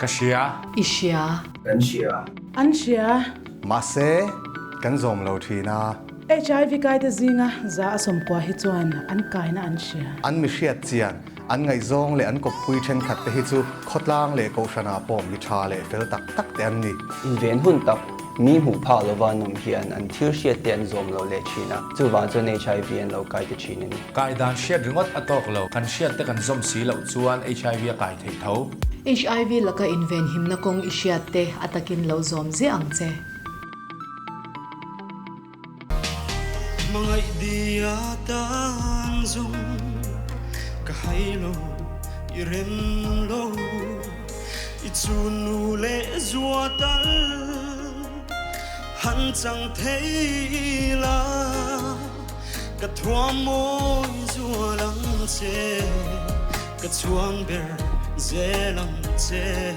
Ka hria. I hria. Kan hria. An hria. Mahse, kan zawm lo thin a. HIV kaite zinga za a sawmkua hi chuan an kaina an hria. An mi hriat chian, an ngaihzawng leh an kawppui thenkhat te hi chu khawtlang leh kohhranah pawh mi tha leh fel tak tak te an ni. Inven hun tak, mi hmuh phak lova an awm hian an thil hriat te an zawm lo leh thin a, chuvang chuan HIV an lo kai ta thin a ni. Kai dan hriat ringawt a tawk lo, kan hriat te kan zawm si loh chuan HIV a kai theih tho. HIV laka inven himna kawng i hriat te a takin lo zawm ziah ang che. Hmangaih dia tan zawng ka hai lo i rem lo i chun nu leh zua tal han chang thei la ka thuam mawi zual ang che ka chhuang ber zel ang che.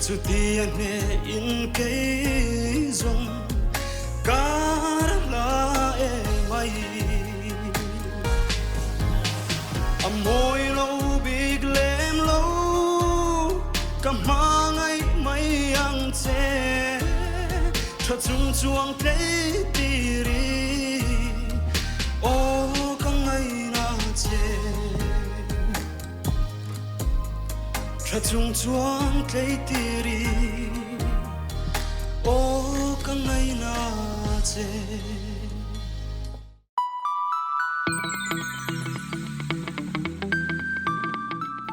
Chutia hneh in kei zawng kar hla e mai. A mawi lo bik lem lo ka hmangaih mai ang che. Tha chung chuang tlei tir i aw ka ngaina che. Thla chung chuan tleitir i aw ka ngaina che.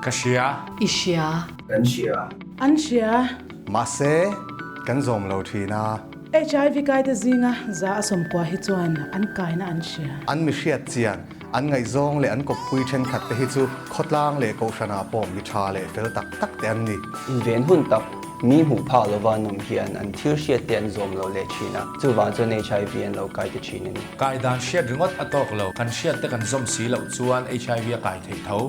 Ka hria. I hria. Kan hria. An hria. Mahse, kan zawm lo thin a. HIV kaite zinga za a sawmkua hi chuan an kaina an hria. An mi hriat chian An ngaihzawng leh an kawppui thenkhat te hi chu khawtlang leh kohhranah pawh mi tha leh fel tak tak te an ni. Inven hun tak, mi hmuh phak lova an awm hian an thil hriat te an zawm lo leh thin a, chuvang chuan HIV an lo kai ta thin a ni. Kai dan hriat ringawt a tawk lo, kan hriat te kan zawm si loh chuan HIV a kai theih tho.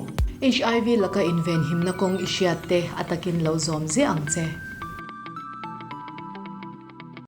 HIV laka inven himna kawng i hriat te a takin lo zawm ziah ang che.